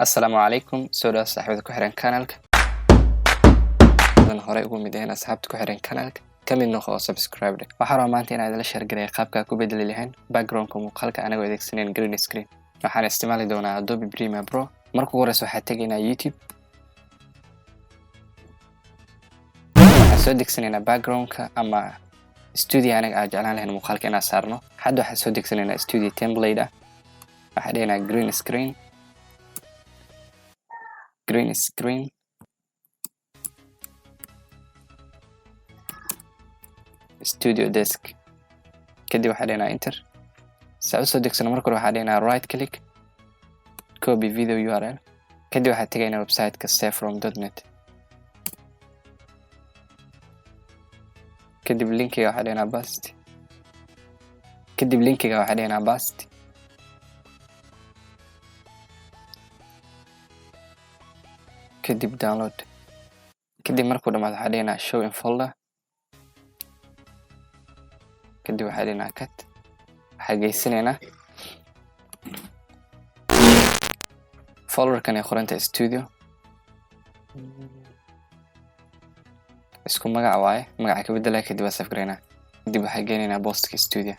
Assalaamu calaykum, soo dhawaad saaxiibada ku xiran kanaalka. Horey ugu mid ahayn asxaabta ku xiran kanaalka, ka mid noqo oo subscribe dheh. Waxaan rabaa maanta inaan idinla share gareeyo qaabka ku bedeli lahayn backgroundka muuqaalka anagoo adeegsanayn green screen. Waxaan isticmaali doonaa Adobe Premiere Pro. Marka ugu horeysa waxaan tegaynaa YouTube. Waxaan soo degsanaynaa backgroundka ama studio anaga aan jeclaan lahayn muuqaalka inaan saarno. Hadda waxaan soo degsanaynaa studio template ah. Waxaan dhihinaa green screen, green screen studio desk. Kadib waxaan dhihinaa enter. Saa usoo degsano, marka hore waxaan dhihinaa right click, copy video URL. Kadib waxaan tegaynaa website-ka savefrom.net. Kadib linkiga waxaan dhihinaa paste. Kadib linkiga waxaan dhihinaa paste. Kadib download. Kadib markuu dhamaado waxaan dhihinaa show in folder. Kadib waxaan dhihinaa cut. Waxaa geysanaynaa folderkan ay qoranta studio. Isku magac waaye, magaca ka bedelaya, kadib waa save gareynaa. Kadib waxaa geynaynaa postka studio.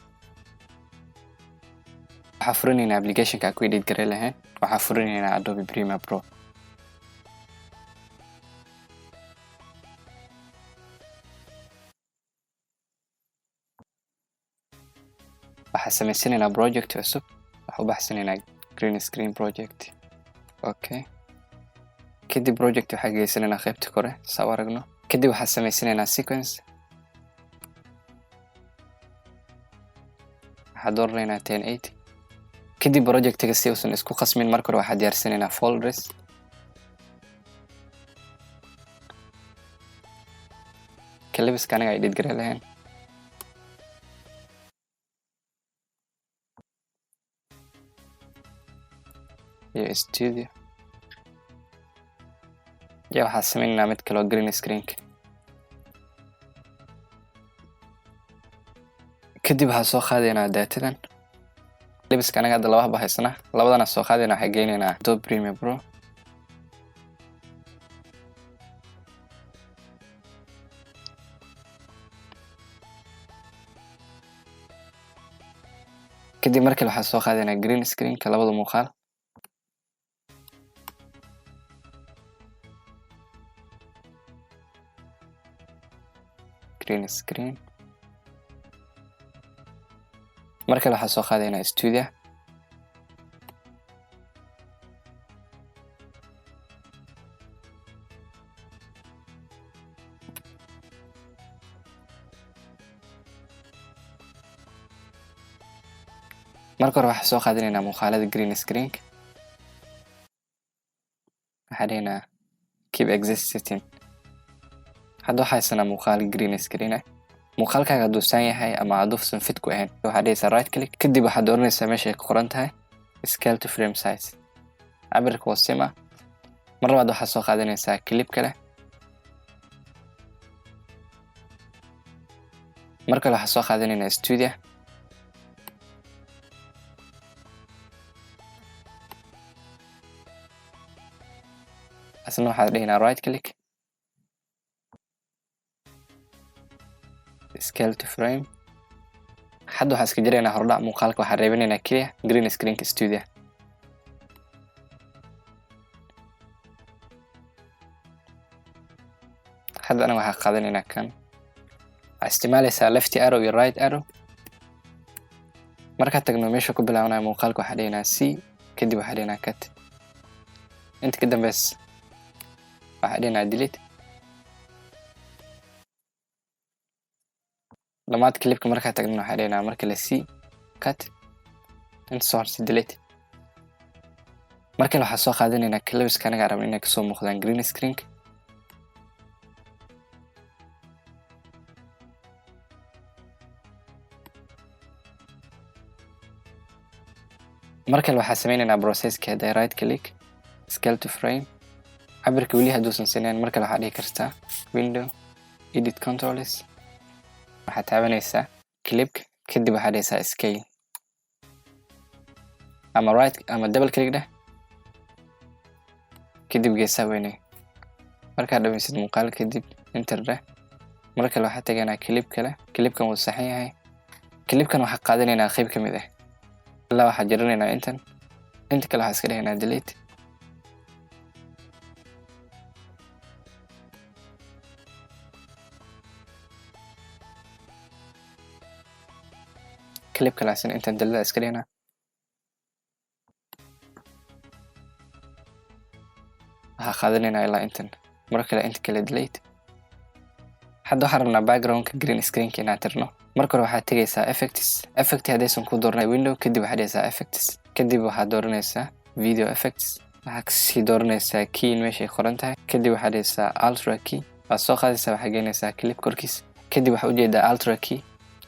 Waxaa furinaynaa applicationka aan ku edit gareyn lahayn. Waxaa furinaynaa Adobe Premiere Pro. Waxaa samaysanaynaa project cusub. Waxaa u baxsanaynaa green screen project. Okay, kadib project waxaa geysanaynaa qaybta kore saa u aragno. Kadib waxaa samaysanaynaa sequence. Waxaa dooranaynaa 1080. Kadib projectiga si uusan isku qasmin, marka hore waxaa diyaarsanaynaa folders. Clipska anaga edit gareyn lahayn. Iyo studio iyo waxaa sameynaynaa mid kaloo green screenka. Kadib waxaa soo qaadaynaa datadan clipska anaga hadda laba haba haysanaa. Labadana soo qaadayna, waxaa geynaynaa Adobe Premiere Pro. Kadib markale waxaa soo qaadaynaa green screenka labada muuqaal. Green screen. Markale waxaa soo qaadaynaa studio. Marka hore waxaa soo qaadanaynaa muuqaalada green screenka. Waxaa dhihinaa keep existing. Hadda waxaa haysanaa muuqaal green screen ah. Muuqaalkaaga hadduu saan yahay ama hadduusan fit ku ahayn, waxaa dhihaysaa right click. Kadib waxaad dooranaysaa meesha ay ku qoran tahay scale to frame size. Cabirka waa sima. Mar labaad waxaa soo qaadanaysaa clip kale. Mar kale waxaa soo qaadanaynaa studio. Asna waxaad dhihinaa right click, scale to frame. Hadda waxaan iska jiraynaa hordhac muuqaalka. Waxaan reebinaynaa keliya green screenka studio. Hadda anaga waxaa qaadanaynaa kan. Waxaa isticmaalaysaa left arrow iyo right arrow. Markaa tagno meesha ku bilaabanayo muuqaalka, waxaa dhihinaa C. Kadib waxaa dhihinaa cut. Inta ka dambeys waxaa dhihinaa delete. Dhammaad clipka markaa tagnan waxaa dhihinaa markale C, cut. Inta soo hartay delete. Markale waxaa soo qaadanaynaa clipska anaga rabna inay kasoo muuqdaan green screenka. Markale waxaa sameynaynaa processka hadda: right click, scale to frame. Cabirka weli hadduusan sineyn, markale waxaa dhihi kartaa window, edit controls. Waxaad taabanaysaa clipka, kadib waxaad dhihaysaa scale ama right ama double click dheh. Kadib geesaha weynee. Markaad dhammaysid muuqaal kadib enter dheh. Mar kale waxaa tegaynaa clip kale. Clipkan wuu saxan yahay. Clipkan waxaa qaadanaynaa qayb ka mid ah. Ilaa waxaa jaranaynaa intan. Inta kale waxaa iska dhahaynaa delete. Clip kale asina intan delete iska dhahaynaa. Waxaa qaadanaynaa ilaa intan. Mar kale inta kale delete. Hadda waxaan rabnaa background-ka green screen-ka inaan tirno. Marka hore waxaad tegaysaa effects. Effect haddaysan ku dooranay window, kadib waxaad dhigaysaa effects. Kadib waxaad dooranaysaa video effects. Waxaad kasii dooranaysaa key in meesha ay qoran tahay. Kadib waxaad dhigaysaa ultra key. Waad soo qaadaysaa, waxaad geynaysaa clip korkiis. Kadib waxaad ujeedaa ultra key,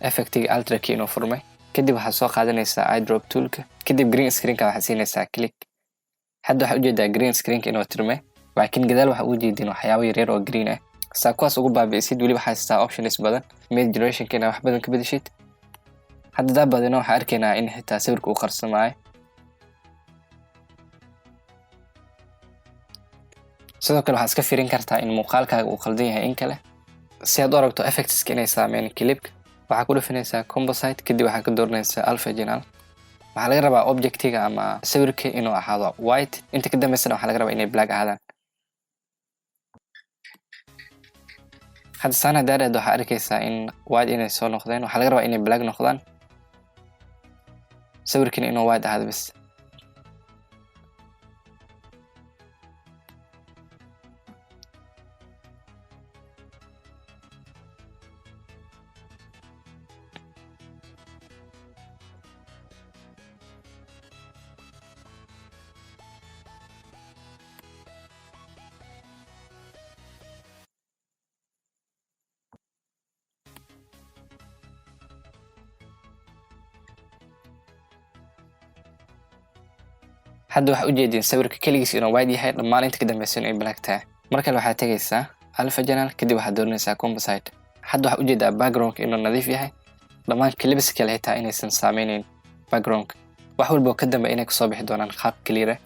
effectiga ultra key inuu furmay. Kadib waxaad soo qaadanaysaa eyedrop toolka. Kadib green screen-ka waxaad siinaysaa click. Hadda waxaad ujeedaa green screen-ka inuu tirmay, laakiin gadaal waxaad uga jeedin waxyaabo yaryar oo green ah. Saa kuwaas ugu baabi'isid, weli waxaa haystaa options badan, image generation-ka inaad wax badan ka bedeshid. Hadda daa badino waxaa arkaynaa in xitaa sawirka uu qarsamaayo. Sidoo kale waxaad iska fiirin kartaa in muuqaalkaaga uu qaldan yahay in kale. Si aad u aragto effectska inay saameeyeen clipka, waxaa ku dhufanaysaa composite, kadib waxaa ka dooranaysaa alpha channel. Waxaa laga rabaa objectiga ama sawirka inuu ahaado white, inta ka dambeysana waxaa laga rabaa inay black ahaadaan. Hadda saan haddaa dhahdo waxaa arkaysaa in white inay soo noqdeen. Waxaa laga rabaa inay black noqdaan, sawirkina inuu white ahaado bis. Hadda waxaa ujeedin sawirka keligiis inuu white yahay, dhammaan inta ka dambeysa inay black tahay. Mar kale waxaad tegaysaa alpha channel, kadib waxaad dooranaysaa composite. Hadda waxaa ujeedaa background-ka inuu nadiif yahay, dhammaan clips kale xitaa inaysan saameyneyn background-ka. Wax walba oo ka dambeeya inay kasoo bixi doonaan qaab clear ah.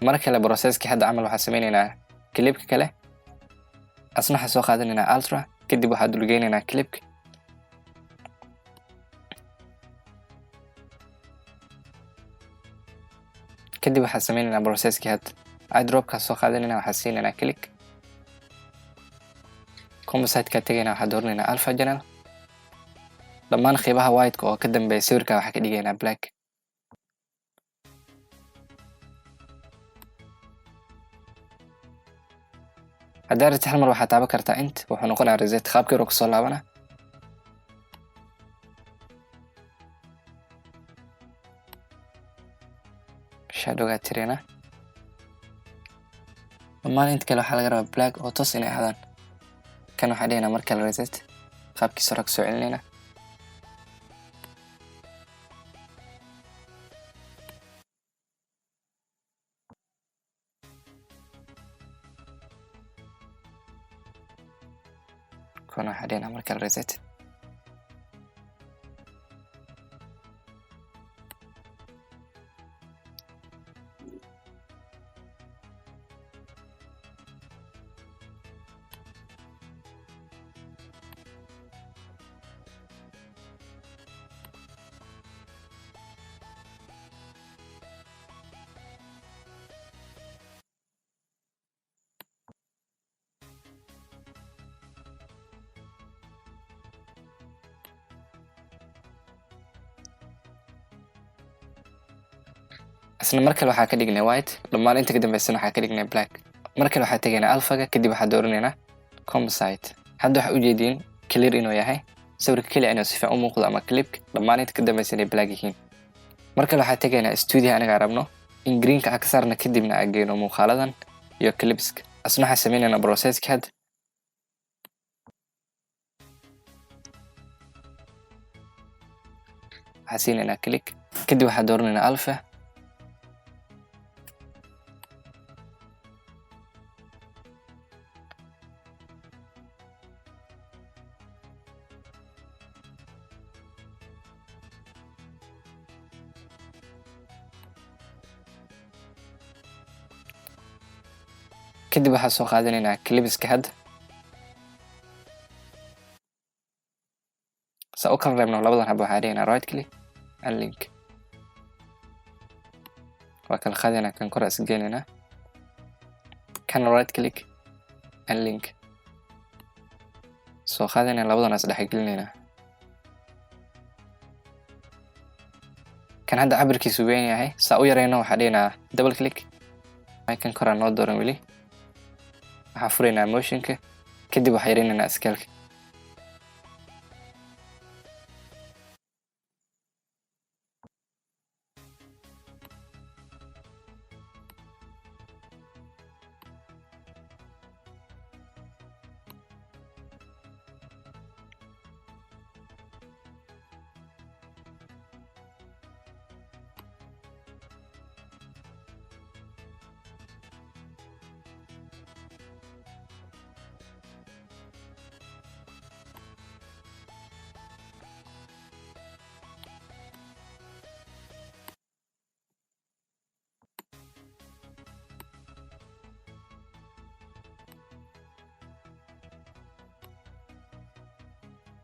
Mar kale processki hadda camal waxaa sameyneynaa clipka kale. Asna waxaa soo qaadanaynaa ultra, kadib waxaa dulgeyneynaa clipka. Kadib waxaa sameyneynaa processki hadda. Eyedropka soo qaadanaynaa, waxaa siinaynaa click. Composite-ka tegaynaa, waxaa dooranaynaa alpha channel. Dhammaan qeybaha white-ka oo ka dambeeya sawirka waxaa ka dhigaynaa black. Haddaa rabtid hal mar waxaa taaban kartaa int, wuxuu noqonayaa reset, qaabkii hore kusoo laabana. Shadowgaa tirina. Dhammaan inta kale waxaa laga rabaa black oo toos inay ahaadaan. Kan waxaa dhihinaa mar kale reset, qaabkiisa hore kusoo celinayna. Kuna waxaa dhihinaa mar kale reset. Isla mar kale waxaa ka dhignay white, dhammaan inta ka dambeysana waxaa ka dhignay black. Mar kale waxaa tegaynaa alphaga, kadib waxaa dooranaynaa composite. Hadda waxaa ujeediin clear inuu yahay sawirka keliya inuu si fiican u muuqdo ama clipka, dhammaan inta ka dambeysana inay black yihiin. Mar kale waxaa tegaynaa studio aniga rabno in greenka aan ka saarno, kadibna aan geyno muuqaaladan iyo clipska. Asna waxaa sameynaynaa processka hadda. Waxaa siinaynaa click, kadib waxaa dooranaynaa alpha. Kadib waxaa soo qaadanaynaa clipska hadda. Saa u kala reebno labadan hab waxaa dhihinaa right click and link. Waa kala qaadaynaa, kan kore is geenaynaa. Kan right click and link. Soo qaadaynaa labadan is dhex gelinaynaa. Kan hadda cabirkiisu weyn yahay, saa u yareyno waxaa dhihinaa double click. Kan kore noo dooran weli. Waxaa furaynaa motionka, kadib waxaa yareynaynaa scale-ka.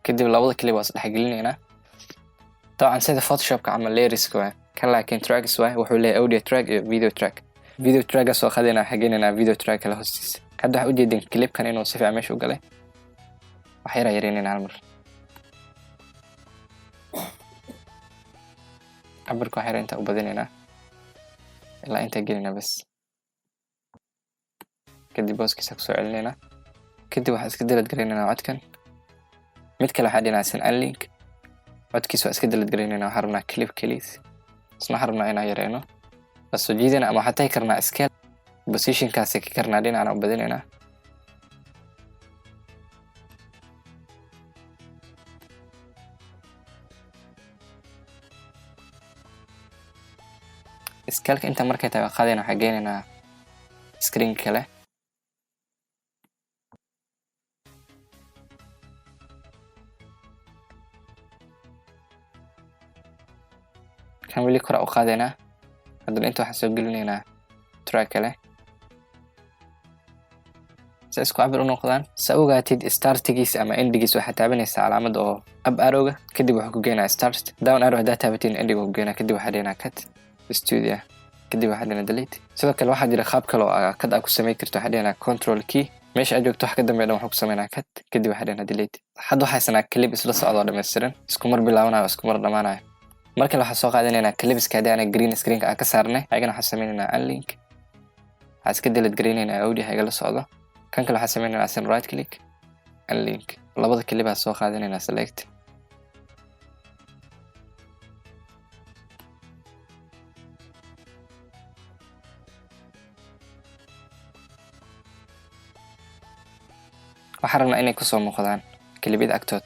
Kadib labada clip waa is dhex gelinaynaa. Dabcan sida Photoshopka camal layerska waay. Kan laakiin tracks waay, wuxuu leeyahay audio track iyo video track. Video track soo qaadaynaa, waxaa geynaynaa video track kale hoostiisa. Hadda waxaa ujeedin clipkan inuu si fiican meesha u galay. Wax yar yareynaynaa hal mar. Cabirka wax yar inta u badinaynaa. Ilaa inta gelinaynaa bas. Kadib booskiisa ku soo celinaynaa. Kadib waxaan iska delete gareynaynaa codkan. Mid kale waxaa dhinacsan unlink. Codkiisa waa iska delete gareynaynaa, waxaan rabnaa clip keliis. Isna waxaan rabnaa inaan yareyno. Waa soo jiidana ama waxaan tagi karnaa scale. Positionkaasi ka karnaa dhinacna u badinaynaa. Scale-ka inta markay tahay waa qaadayna, waxaan geynaynaa screen kale. Kan weli kor u qaadaynaa. Haddana inta waxaan soo gelinaynaa track kale. Si isku cabir u noqdaan, sa ogaatid startigiisa ama endigiisa waxaa taabanaysaa calaamad oo up arrow-ga, kadib wuxuu ku geenaa start. Down arrow haddaa taabatiin endiga ku geenaa, kadib waxaa dhihinaa cut studio, kadib waxaa dhihinaa delete. Sidoo kale waxaa jira qaab kale oo cut aad ku samayn karto, waxaa dhihinaa control key. Meesha aad joogto wax ka dambeeya dhan wuxuu ku sameynaa cut, kadib waxaa dhihinaa delete. Hadda waxaa haysanaa clip isla socda oo dhammaystiran, isku mar bilaabanayo, isku mar dhamaanayo. Mar kale waxaan soo qaadanaynaa clipska haddii aanay green screen-ka aan ka saarnay, ayagana waxaan sameynaynaa unlink. Waxaan iska delete gareynaynaa audio igala socdo. Kan kale waxaan sameynaynaa asin right click unlink. Labada clip aan soo qaadanaynaa select. Waxaan rabnaa inay kusoo muuqdaan clipyada agtood.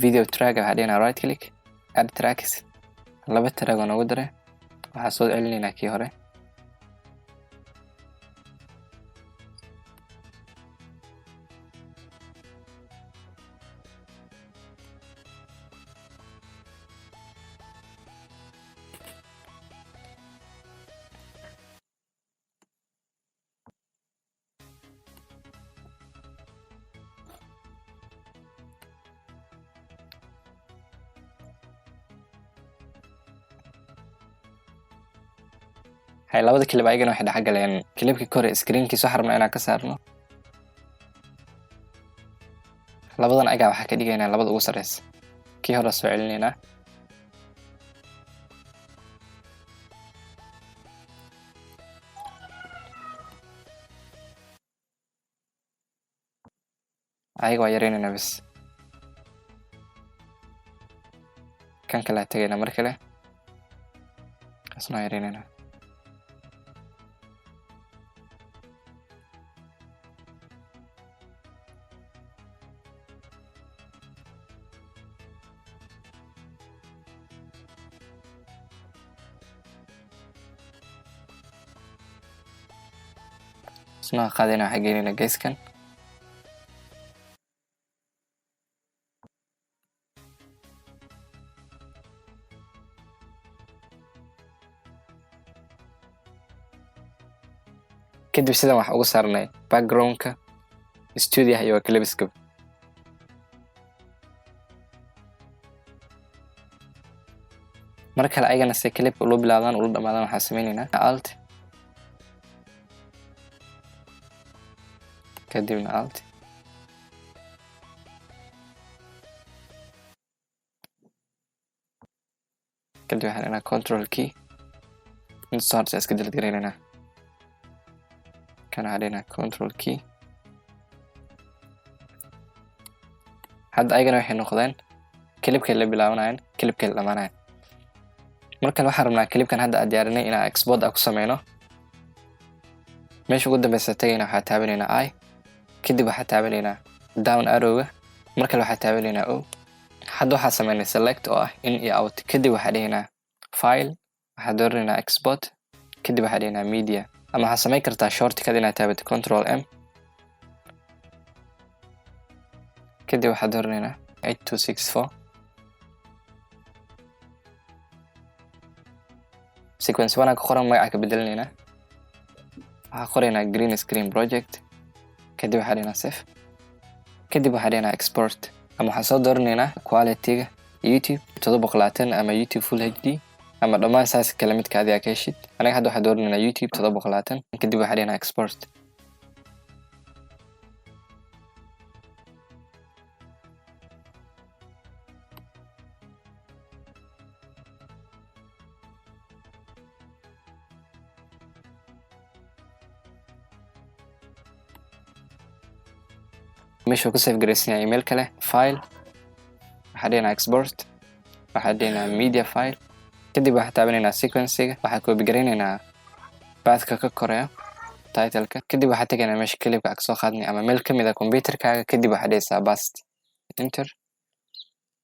Video track waxaa dhihinaa right click add tracks. Laba track oo noogu daray. Waxaa soo celinaynaa kii hore. Hay labada clip ayagana waxay dhex galeen clipkii kore screenkiisa waxaan rabnaa inaan ka saarno. Labadan ayaga waxaa ka dhigaynaa labada ugu sarreysa. Kii hore soo celinaynaa. Ayaga waa yareynaynaa bas. Kan kale tagaynaa mar kale. Isna waa yareynaynaa. Isna qaadayna waxaa geynayna geeskan. Kadib sidan wax uga saarnay backgroundka stuudiyaha iyo clipska. Mar kale ayagana si clipka ula bilaabdaan ula dhamaadaan, waxaa sameyneynaa Alt, kadibna Alt, kadib waxaan dhenaa Control key. Inta soo hartay iska delete gareyneynaa. Kan waxaa dhenaa Control key. Hadda ayagana waxay noqdeen clipkay la bilaabanayaan, clipkay la dhamaanayaan. Mar kale waxaan rabnaa clipkan hadda aad diyaarinay inaan export ku sameyno. Meesha ugu dambeysa tagayna, waxaa taabanaynaa I, kadib waxaa taabanaynaa down arrowga. Mar kale waxaa taabanaynaa O. Hadda waxaa sameynay select oo ah in iyo out. Kadib waxaa dhihaynaa File, waxaa dooranaynaa Export, kadib waxaa dhihaynaa Media. Ama waxaa sameyn kartaa shortcut inaad taabato Control M. Kadib waxaa dooranaynaa H.264. Sequence one ka qoran magaca ka bedelinaynaa, waxaa qoraynaa green screen project. Kadib waxaa dhihnaa Save, kadib waxaa dhihnaa Export. Ama waxaan soo dooranaynaa quality-ga YouTube 720 ama YouTube Full HD ama dhammaan saas kale midka adiga ka heshid. Anaga hadda waxaa dooranaynaa YouTube 720. Kadib waxaa dhihnaa Export. Meeshuu ku save garaysan yahay email kale. File, waxaa dhihnaa Export, waxaa dhihnaa Media File. Kadib waxaa taabanaynaa sequencega, waxaa copy garaynaynaa pathka ka koreya titleka. Kadib waxaa tegaynaa meesha clipka aa kasoo qaadnay ama meel kamid ah computerkaaga. Kadib waxaa dhihaysaa Paste, Enter.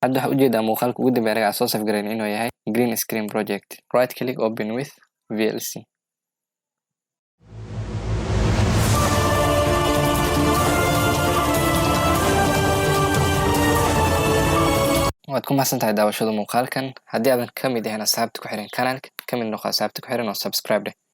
Hadda waxaa ujeedaa muuqaalka ugu dambeeya anaga aan soo save garayn inuu yahay green screen project. Right click, Open with VLC. Waad ku mahadsan tahay daawashada muuqaalkan. Haddii aadan ka mid ahayn asxaabta ku xiran kanaalka, ka mid noqo asxaabta ku xiran oo subscribe dheh.